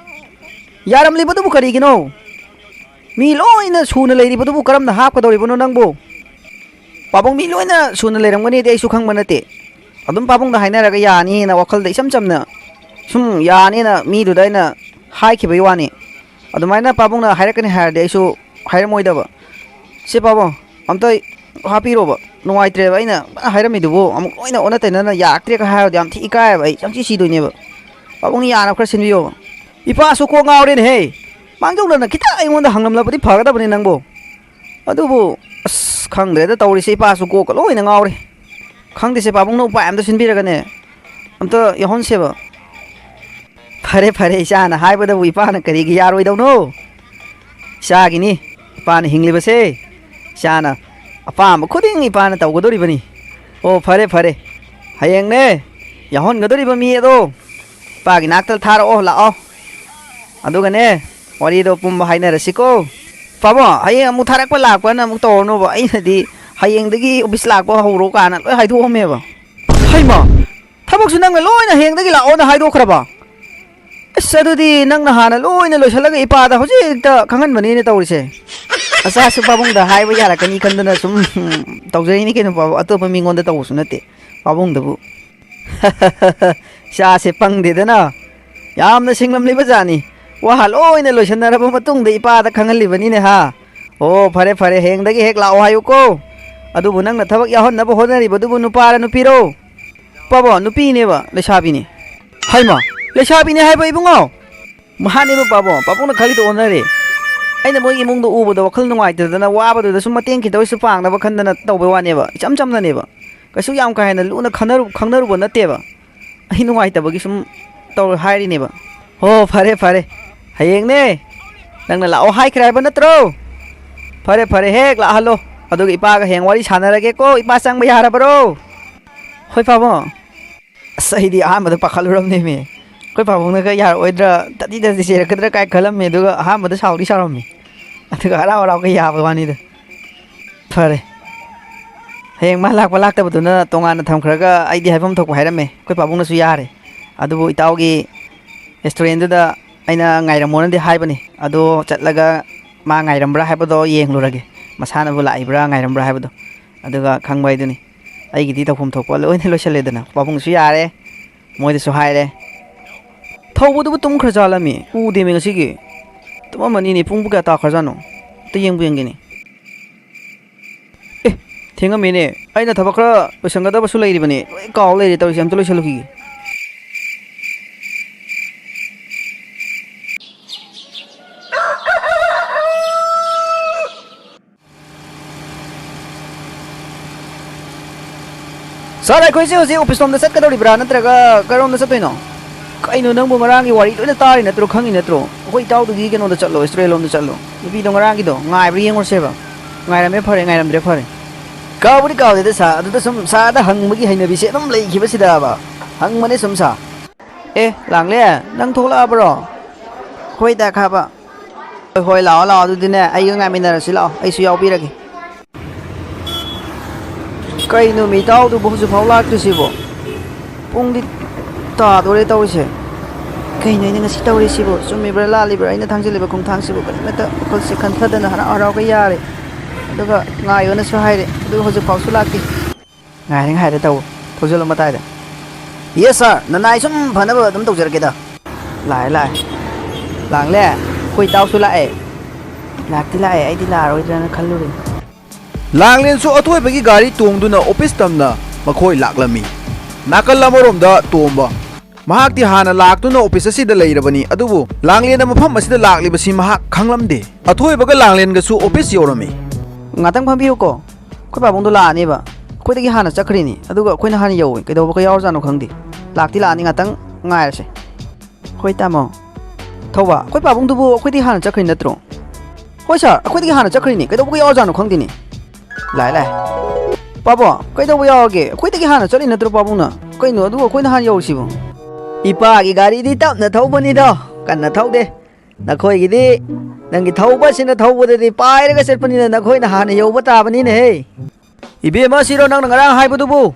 ꯌꯥꯔꯝꯂꯤꯕꯗꯨꯕꯨ ꯀꯔꯤꯒꯤꯅꯣ? ꯃꯤ ꯂꯣꯏꯅ ꯁꯨꯅ ꯂꯩꯔꯤꯕꯗꯨꯕꯨ ꯀꯔꯝꯅ ꯍꯥꯞꯀꯗꯧꯔꯤꯕꯅꯣ ꯅꯪꯕꯨ? ꯄꯥꯕꯨꯡ, ꯃꯤ ꯂꯣꯏꯅ ꯁꯨꯅ ꯂꯩꯔꯝꯒꯅꯤꯗꯤ ꯑꯩꯁꯨ ꯈꯪꯕ ꯅꯠꯇꯦ꯫ ꯑꯗꯨꯝ ꯄꯥꯕꯨꯡꯗ ꯍꯥꯏꯅꯔꯒ ꯌꯥꯅꯤꯅ ꯋꯥꯈꯜꯗ ꯏꯆꯝ ꯆꯝꯅ ꯁꯨꯝ ꯌꯥꯅꯤꯅ ꯃꯤꯗꯨꯗ ꯑꯩꯅ ꯍꯥꯏꯈꯤꯕꯒꯤ ꯋꯥꯅꯤ꯫ ꯑꯗꯨꯃꯥꯏꯅ ꯄꯥꯕꯨꯡꯅ ꯍꯥꯏꯔꯛꯀꯅꯤ ꯍꯥꯏꯔꯗꯤ ꯑꯩꯁꯨ ꯍꯥꯏꯔꯝꯃꯣꯏꯗꯕ꯫ ꯁꯦ ꯄꯥꯕꯨꯡ, ꯑꯝꯇ ꯍꯥꯞꯄꯤꯔꯣꯕ꯫ ꯅꯨꯡꯉꯥꯏꯇ꯭ꯔꯦꯕ, ꯑꯩꯅ ꯐꯖꯅ ꯍꯥꯏꯔꯝꯃꯤꯗꯨꯕꯨ ꯑꯃꯨꯛ ꯂꯣꯏꯅ ꯑꯣꯟꯅ ꯇꯩꯅꯅ ꯌꯥꯔꯛꯇ꯭ꯔꯦꯒ ꯍꯥꯏꯔꯗꯤ ꯌꯥꯝ ꯊꯤ ꯏꯀꯥꯏꯌꯦꯕ, ꯑꯩ ꯆꯪꯁꯤ ꯁꯤꯗꯣꯏꯅꯦꯕ꯫ ꯄꯥꯕꯨꯡꯅ ꯌꯥꯅꯕ ꯈꯔ ꯁꯤꯟꯕꯤꯌꯣꯕ꯫ ꯏꯄꯥꯁꯨ ꯀꯣꯛ ꯉꯥꯎꯔꯦꯅꯦꯍꯦ꯫ ꯃꯥꯡꯖꯧꯅꯅ ꯈꯤꯇ ꯑꯩꯉꯣꯟꯗ ꯍꯪꯂꯝꯂꯕꯗꯤ ꯐꯒꯗꯕꯅꯤ ꯅꯪꯕꯨ꯫ ꯑꯗꯨꯕꯨ ꯑꯁ, ꯈꯪꯗ꯭ꯔꯦꯗ ꯇꯧꯔꯤꯁꯦ, ꯏꯄꯥꯁꯨ ꯀꯣꯛꯀ ꯂꯣꯏꯅ ꯉꯥꯎꯔꯦ꯫ ꯈꯪꯗꯦꯁꯦ, ꯄꯥꯕꯨꯡꯅ ꯎꯄꯥꯏ ꯑꯝꯇ ꯁꯤꯟꯕꯤꯔꯒꯅꯦ, ꯑꯝꯇ ꯌꯥꯎꯍꯟꯁꯦꯕ꯫ ꯐꯔꯦ ꯐꯔꯦ, ꯏꯆꯥꯅ ꯍꯥꯏꯕꯗꯕꯨ ꯏꯄꯥꯅ ꯀꯔꯤꯒꯤ ꯌꯥꯔꯣꯏꯗꯧꯅꯣ? ꯏꯆꯥꯒꯤꯅꯤ, ꯏꯄꯥꯅ ꯍꯤꯡꯂꯤꯕꯁꯦ꯫ ꯏꯆꯥꯅ ꯑꯄꯥꯝꯕ ꯈꯨꯗꯤꯡ ꯏꯄꯥꯅ ꯇꯧꯒꯗꯧꯔꯤꯕꯅꯤ꯫ ꯑꯣ, ꯐꯔꯦ ꯐꯔꯦ, ꯍꯌꯦꯡꯅꯦ, ꯌꯥꯎꯍꯟꯒꯗꯧꯔꯤꯕ ꯃꯤ ꯑꯗꯣ ꯏꯄꯥꯒꯤ ꯅꯥꯛꯇ ꯊꯥꯔꯛꯑꯣ, ꯂꯥꯛꯑꯣ꯫ ꯑꯗꯨꯒꯅꯦ, ꯋꯥꯔꯤꯗꯣ ꯄꯨꯝꯕ ꯍꯥꯏꯅꯔꯁꯤꯀꯣ꯫ ꯄꯥꯕꯣ, ꯍꯌꯦꯡ ꯑꯃꯨꯛ ꯊꯥꯔꯛꯄ ꯂꯥꯛꯄꯅ ꯑꯃꯨꯛ ꯇꯧꯔꯅꯣꯕ꯫ ꯑꯩꯅꯗꯤ ꯍꯌꯦꯡꯗꯒꯤ ꯑꯣꯐꯤꯁ ꯂꯥꯛꯄ ꯍꯧꯔꯣ ꯀꯥꯏꯅ ꯂꯣꯏ ꯍꯥꯏꯗꯣꯛꯑꯝꯃꯦꯕ꯫ ꯍꯩꯃꯥ! ꯊꯕꯛꯁꯨ ꯅꯪꯅ ꯂꯣꯏꯅ ꯍꯌꯦꯡꯗꯒꯤ ꯂꯥꯛꯑꯣꯅ ꯍꯥꯏꯗꯣꯛꯈ꯭ꯔꯕ? ꯑꯁ, ꯑꯗꯨꯗꯤ ꯅꯪꯅ ꯍꯥꯟꯅ ꯂꯣꯏꯅ ꯂꯣꯏꯁꯤꯜꯂꯒ ꯏꯄꯥꯗ ꯍꯧꯖꯤꯛꯇ ꯈꯪꯍꯟꯕꯅꯤꯅꯦ ꯇꯧꯔꯤꯁꯦ꯫ ꯑꯆꯥꯁꯨ ꯄꯥꯕꯨꯡꯗ ꯍꯥꯏꯕ ꯌꯥꯔꯛꯀꯅꯤ ꯈꯟꯗꯅ ꯁꯨꯝ ꯇꯧꯖꯔꯤꯅꯤ ꯀꯩꯅꯣ ꯄꯥꯕꯨꯡ, ꯑꯇꯣꯞꯄ ꯃꯤꯉꯣꯟꯗ ꯇꯧꯕꯁꯨ ꯅꯠꯇꯦ ꯄꯥꯕꯨꯡꯗꯕꯨ꯫ ꯏꯆꯥꯁꯦ ꯄꯪꯗꯦꯗꯅ, ꯌꯥꯝꯅ ꯁꯤꯡꯂꯝꯂꯤꯕ ꯖꯥꯠꯅꯤ꯫ ꯋꯥ ꯂꯣꯏꯅ ꯂꯣꯏꯁꯤꯟꯅꯔꯕ ꯃꯇꯨꯡꯗ ꯏꯄꯥꯗ ꯈꯪꯍꯜꯂꯤꯕꯅꯤꯅꯦ ꯍꯥ꯫ ꯑꯣ, ꯐꯔꯦ ꯐꯔꯦ, ꯍꯌꯦꯡꯗꯒꯤ ꯍꯦꯛ ꯂꯥꯛꯑꯣ ꯍꯥꯏꯌꯨꯀꯣ꯫ ꯑꯗꯨꯕꯨ ꯅꯪꯅ ꯊꯕꯛ ꯌꯥꯎꯍꯟꯅꯕ ꯍꯣꯠꯅꯔꯤꯕꯗꯨꯕꯨ ꯅꯨꯄꯥꯔ ꯅꯨꯄꯤꯔꯣ? ꯄꯥꯕꯣ, ꯅꯨꯄꯤꯅꯦꯕ, ꯂꯩꯁꯥꯕꯤꯅꯦ꯫ ꯍꯩꯃꯥ, ꯂꯩꯁꯥꯕꯤꯅꯦ ꯍꯥꯏꯕ ꯏꯕꯨꯡꯉꯣ? ꯃꯍꯥꯅꯦꯕ ꯄꯥꯕꯣ, ꯄꯥꯕꯨꯡꯅ ꯈꯜꯂꯤꯗꯣ ꯑꯣꯟꯅꯔꯦ꯫ ꯑꯩꯅ ꯃꯣꯏꯒꯤ ꯏꯃꯨꯡꯗꯣ ꯎꯕꯗ ꯋꯥꯈꯜ ꯅꯨꯡꯉꯥꯏꯇꯗꯅ ꯋꯥꯕꯗꯨꯗ ꯁꯨꯝ ꯃꯇꯦꯡ ꯈꯤꯇ ꯑꯣꯏꯁꯨ ꯄꯥꯡꯅꯕ ꯈꯟꯗꯅ ꯇꯧꯕꯩ ꯋꯥꯅꯦꯕ, ꯏꯆꯝ ꯆꯝꯅꯅꯦꯕ꯫ ꯀꯩꯁꯨ ꯌꯥꯝ ꯀꯥ ꯍꯦꯟꯅ ꯂꯨꯅ ꯈꯟꯅꯔꯨ-, ꯈꯪꯅꯔꯨꯕ ꯅꯠꯇꯦꯕ꯫ ꯑꯩ ꯅꯨꯡꯉꯥꯏꯇꯕꯒꯤ ꯁꯨꯝ ꯇꯧꯔ ꯍꯥꯏꯔꯤꯅꯦꯕ꯫ ꯍꯣ, ꯐꯔꯦ ꯐꯔꯦ, ꯍꯌꯦꯡꯅꯦ ꯅꯪꯅ ꯂꯥꯛꯑꯣ ꯍꯥꯏꯈ꯭ꯔꯦ ꯍꯥꯏꯕ ꯅꯠꯇ꯭ꯔꯣ? ꯐꯔꯦ ꯐꯔꯦ, ꯍꯦꯛ ꯂꯥꯛꯍꯜꯂꯣ꯫ ꯑꯗꯨꯒ ꯏꯄꯥꯒ ꯍꯌꯦꯡ ꯋꯥꯔꯤ ꯁꯥꯟꯅꯔꯒꯦꯀꯣ꯫ ꯏꯄꯥ ꯆꯪꯕ ꯌꯥꯔꯕ꯭ꯔꯣ? ꯍꯣꯏ ꯄꯥꯕꯨꯡ꯫ ꯑꯁ, ꯑꯩꯗꯤ ꯑꯍꯥꯟꯕꯗ ꯄꯥꯈꯠꯂꯨꯔꯕꯅꯦꯃꯤ꯫ ꯑꯩꯈꯣꯏ ꯄꯥꯕꯨꯡꯅꯒ ꯌꯥꯔꯛꯑꯣꯏꯗ꯭ꯔꯥ, ꯇꯠꯇꯤ ꯇꯠꯇꯤ ꯆꯦꯔꯛꯀꯗ꯭ꯔꯥ ꯀꯥꯏ ꯈꯜꯂꯝꯃꯦ, ꯑꯗꯨꯒ ꯑꯍꯥꯟꯕꯗ ꯁꯥꯎꯗꯤ ꯁꯥꯎꯔꯝꯃꯤ, ꯑꯗꯨꯒ ꯍꯔꯥꯎ ꯍꯔꯥꯎꯒ ꯌꯥꯕ ꯋꯥꯅꯤꯗ꯫ ꯐꯔꯦ, ꯍꯌꯦꯡ ꯃꯥ ꯂꯥꯛꯄ ꯂꯥꯛꯇꯕꯗꯨꯅ ꯇꯣꯉꯥꯟꯅ ꯊꯝꯈ꯭ꯔꯒ ꯑꯩꯗꯤ ꯍꯥꯏꯐꯝ ꯊꯣꯛꯄ ꯍꯥꯏꯔꯝꯃꯦ꯫ ꯑꯩꯈꯣꯏ ꯄꯥꯕꯨꯡꯅꯁꯨ ꯌꯥꯔꯦ꯫ ꯑꯗꯨꯕꯨ ꯏꯇꯥꯎꯒꯤ ꯔꯦꯁꯇꯨꯔꯦꯟꯗꯨꯗ ꯑꯩꯅ ꯉꯥꯏꯔꯝꯃꯣꯅꯗꯤ ꯍꯥꯏꯕꯅꯤ, ꯑꯗꯣ ꯆꯠꯂꯒ ꯃꯥ ꯉꯥꯏꯔꯝꯕ꯭ꯔꯥ ꯍꯥꯏꯕꯗꯣ ꯌꯦꯡꯂꯨꯔꯒꯦ, ꯃꯁꯥꯅꯕꯨ ꯂꯥꯛꯏꯕ꯭ꯔꯥ ꯉꯥꯏꯔꯝꯕ꯭ꯔꯥ ꯍꯥꯏꯕꯗꯣ, ꯑꯗꯨꯒ ꯈꯪꯕ ꯍꯥꯏꯗꯨꯅꯤ꯫ ꯑꯩꯒꯤꯗꯤ ꯇꯧꯐꯝ ꯊꯣꯛꯄ ꯂꯣꯏꯅ ꯂꯣꯏꯁꯜꯂꯦꯗꯅ, ꯄꯥꯕꯨꯡꯁꯨ ꯌꯥꯔꯦ, ꯃꯣꯏꯗꯁꯨ ꯍꯥꯏꯔꯦ꯫ ꯊꯧꯕꯗꯨꯕꯨ ꯇꯨꯝꯈ꯭ꯔꯖꯥꯠꯂꯃꯤ? ꯎꯗꯦꯃꯤ ꯉꯁꯤꯒꯤ꯫ ꯇꯨꯝꯃꯝꯃꯅꯤꯅꯦ, ꯄꯨꯡꯕꯨ ꯀꯌꯥ ꯇꯥꯈ꯭ꯔꯖꯥꯠꯅꯣ? ꯑꯝꯇ ꯌꯦꯡꯕꯨ ꯌꯦꯡꯒꯦꯅꯦ꯫ ꯑꯦ, ꯊꯦꯡꯉꯝꯃꯦꯅꯦ꯫ ꯑꯩꯅ ꯊꯕꯛ ꯈꯔ ꯂꯣꯏꯁꯟꯒꯗꯕꯁꯨ ꯂꯩꯔꯤꯕꯅꯦ, ꯂꯣꯏ ꯀꯥꯎ ꯂꯩꯔꯦ ꯇꯧꯔꯤꯁꯦ, ꯑꯝꯇ ꯂꯣꯏꯁꯜꯂꯨꯈꯤꯒꯦ꯫ ꯁꯥꯔ, ꯑꯩꯈꯣꯏꯁꯦ ꯍꯧꯖꯤꯛ ꯑꯣꯐꯤꯁ ꯂꯣꯝꯗ ꯆꯠꯀꯗꯧꯔꯤꯕ꯭ꯔꯥ, ꯅꯠꯇ꯭ꯔꯒ ꯀꯔꯣꯝꯗ ꯆꯠꯇꯣꯏꯅꯣ? ꯀꯩꯅꯣ, ꯅꯪꯕꯨ ꯉꯔꯥꯡꯒꯤ ꯋꯥꯔꯤ ꯂꯣꯏꯅ ꯇꯥꯔꯤ ꯅꯠꯇ꯭ꯔꯣ, ꯈꯪꯉꯤ ꯅꯠꯇ꯭ꯔꯣ? ꯑꯩꯈꯣꯏ ꯏꯇꯥꯎꯗꯨꯒꯤ ꯀꯩꯅꯣꯗ ꯆꯠꯂꯣ, ꯔꯦꯁꯇꯨꯔꯦꯟ ꯂꯣꯝꯗ ꯆꯠꯂꯣ꯫ ꯅꯨꯄꯤꯗꯣ ꯉꯔꯥꯡꯒꯤꯗꯣ ꯉꯥꯏꯕ꯭ꯔꯥ ꯌꯦꯡꯉꯨꯔꯁꯦꯕ꯫ ꯉꯥꯏꯔꯝꯃꯦ ꯐꯔꯦ, ꯉꯥꯏꯔꯝꯗ꯭ꯔꯦ ꯐꯔꯦ꯫ ꯀꯥꯎꯕꯨꯗꯤ ꯀꯥꯎꯗꯦꯗ ꯁꯥꯔ, ꯑꯗꯨꯗ ꯁꯨꯝ ꯁꯥꯔꯗ ꯍꯪꯕꯒꯤ ꯍꯩꯅꯕꯤꯁꯦ ꯑꯗꯨꯝ ꯂꯩꯈꯤꯕꯁꯤꯗꯕ ꯍꯪꯕꯅꯦ ꯁꯨꯝ ꯁꯥꯔ꯫ ꯑꯦ, ꯂꯥꯡꯂꯦ, ꯅꯪ ꯊꯣꯛꯂꯛꯑꯕ꯭ꯔꯣ? ꯍꯣꯏ ꯗꯥ ꯈꯥꯕ꯫ ꯍꯣꯏ ꯍꯣꯏ, ꯂꯥꯛꯑꯣ ꯂꯥꯛꯑꯣ, ꯑꯗꯨꯗꯤꯅꯦ ꯑꯩꯒ ꯉꯥꯏꯃꯤꯟꯅꯔꯁꯤ ꯂꯥꯛꯑꯣ, ꯑꯩꯁꯨ ꯌꯥꯎꯕꯤꯔꯒꯦ꯫ ꯀꯩꯅꯣ ꯃꯤ ꯏꯇꯥꯎꯗꯨꯕꯨ ꯍꯧꯖꯤꯛꯐꯥꯎ ꯂꯥꯛꯇ꯭ꯔꯤꯁꯤꯕꯣ? ꯄꯨꯡꯗꯤ ꯇꯥꯗꯣꯔꯦ ꯇꯧꯔꯤꯁꯦ꯫ ꯀꯩꯅꯣ ꯑꯩꯅ ꯉꯁꯤ ꯇꯧꯔꯤꯁꯤꯕꯣ? ꯆꯨꯝꯃꯤꯕ꯭ꯔꯥ ꯂꯥꯜꯂꯤꯕ꯭ꯔꯥ ꯑꯩꯅ ꯊꯥꯡꯖꯤꯜꯂꯤꯕ ꯈꯣꯡꯊꯥꯡꯁꯤꯕꯨ? ꯀꯔꯤꯃꯠꯇ ꯋꯥꯈꯜꯁꯦ ꯈꯟꯊꯗꯅ ꯍꯔꯥꯎ ꯍꯔꯥꯎꯒ ꯌꯥꯔꯦ꯫ ꯑꯗꯨꯒ ꯉꯥꯏꯌꯣꯅꯁꯨ ꯍꯥꯏꯔꯦ, ꯑꯗꯨꯒ ꯍꯧꯖꯤꯛꯐꯥꯎꯁꯨ ꯂꯥꯛꯇꯦ꯫ ꯉꯥꯏꯔꯦ ꯉꯥꯏꯔꯦ ꯇꯧ꯫ ꯊꯧꯖꯤꯜꯂꯣ ꯃꯇꯥꯏꯗ꯫ ꯌꯦꯁ ꯁꯥꯔ, ꯅꯅꯥꯏ ꯁꯨꯝ ꯐꯅꯕ ꯑꯗꯨꯝ ꯇꯧꯖꯔꯛꯀꯦꯗ꯫ ꯂꯥꯛꯑꯦ ꯂꯥꯛꯑꯦ꯫ ꯂꯥꯡꯂꯦ, ꯑꯩꯈꯣꯏ ꯏꯇꯥꯎꯁꯨ ꯂꯥꯛꯑꯦ꯫ ꯂꯥꯛꯇꯤ ꯂꯥꯛꯑꯦ, ꯑꯩꯗꯤ ꯂꯥꯛꯑꯔꯣꯏꯗ꯭ꯔꯅ ꯈꯜꯂꯨꯔꯦ꯫ ꯂꯥꯡꯂꯦꯟꯁꯨ ꯑꯊꯣꯏꯕꯒꯤ ꯒꯥꯔꯤ ꯇꯣꯡꯗꯨꯅ ꯑꯣꯐꯤꯁ ꯇꯝꯅ ꯃꯈꯣꯏ ꯂꯥꯛꯂꯝꯃꯤ꯫ ꯅꯥꯀꯜ ꯑꯃꯔꯣꯝꯗ ꯇꯣꯝꯕ꯫ ꯃꯍꯥꯛꯇꯤ ꯍꯥꯟꯅ ꯂꯥꯛꯇꯨꯅ ꯑꯣꯐꯤꯁ ꯑꯁꯤꯗ ꯂꯩꯔꯕꯅꯤ, ꯑꯗꯨꯕꯨ ꯂꯥꯡꯂꯦꯟꯅ ꯃꯐꯝ ꯑꯁꯤꯗ ꯂꯥꯛꯂꯤꯕꯁꯤ ꯃꯍꯥꯛ ꯈꯪꯂꯝꯗꯦ꯫ ꯑꯊꯣꯏꯕꯒ ꯂꯥꯡꯂꯦꯟꯒꯁꯨ ꯑꯣꯐꯤꯁ ꯌꯧꯔꯝꯃꯤ꯫ ꯉꯥꯛꯇꯪ ꯐꯝꯕꯤꯌꯨꯀꯣ꯫ ꯑꯩꯈꯣꯏ ꯄꯥꯕꯨꯡꯗꯣ ꯂꯥꯛꯑꯅꯦꯕ꯫ ꯑꯩꯈꯣꯏꯗꯒꯤ ꯍꯥꯟꯅ ꯆꯠꯈ꯭ꯔꯤꯅꯤ, ꯑꯗꯨꯒ ꯑꯩꯈꯣꯏꯅ ꯍꯥꯟꯅ ꯌꯧꯋꯦ꯫ ꯀꯩꯗꯧꯕꯒ ꯌꯥꯎꯔꯖꯥꯠꯅꯣ ꯈꯪꯗꯦ꯫ ꯂꯥꯛꯇꯤ ꯂꯥꯛꯑꯅꯤ, ꯉꯥꯛꯇꯪ ꯉꯥꯏꯔꯁꯦ꯫ ꯍꯣꯏ ꯇꯥꯃꯣ꯫ ꯊꯧꯕ, ꯑꯩꯈꯣꯏ ꯄꯥꯕꯨꯡꯗꯨꯕꯨ ꯑꯩꯈꯣꯏꯗꯒꯤ ꯍꯥꯟꯅ ꯆꯠꯈ꯭ꯔꯤ ꯅꯠꯇ꯭ꯔꯣ? ꯍꯣꯏ ꯁꯥꯔ, ꯑꯩꯈꯣꯏꯗꯒꯤ ꯍꯥꯟꯅ ꯆꯠꯈ꯭ꯔꯤꯅꯤ꯫ ꯀꯩꯗꯧꯕꯒ ꯌꯥꯎꯔꯖꯥꯠꯅꯣ ꯈꯪꯗꯦꯅꯦ꯫ ꯂꯥꯛꯑꯦ ꯂꯥꯛꯑꯦ꯫ ꯄꯥꯕꯣ, ꯀꯩꯗꯧꯕ ꯌꯥꯎꯔꯒꯦ? ꯑꯩꯈꯣꯏꯗꯒꯤ ꯍꯥꯟꯅ ꯆꯠꯂꯤ ꯅꯠꯇ꯭ꯔꯣ ꯄꯥꯕꯨꯡꯅ? ꯀꯩꯅꯣ ꯑꯗꯨꯒ ꯑꯩꯈꯣꯏꯅ ꯍꯥꯟꯅ ꯌꯧꯔꯤꯁꯤꯕꯣ? ꯏꯄꯥꯒꯤ ꯒꯥꯔꯤꯗꯤ ꯇꯞꯅ ꯊꯧꯕꯅꯤꯗꯣ, ꯀꯟꯅ ꯊꯧꯗꯦ꯫ ꯅꯈꯣꯏꯒꯤꯗꯤ ꯅꯪꯒꯤ ꯊꯧꯕꯁꯤꯅ ꯊꯧꯕꯗꯗꯤ ꯄꯥꯏꯔꯒ ꯆꯠꯄꯅꯤꯅ ꯅꯈꯣꯏꯅ ꯍꯥꯟꯅ ꯌꯧꯕ ꯇꯥꯕꯅꯤꯅꯦꯍꯦ꯫ ꯏꯕꯦꯝꯃ, ꯁꯤꯔꯣ ꯅꯪꯅ ꯉꯔꯥꯡ ꯍꯥꯏꯕꯗꯨꯕꯨ?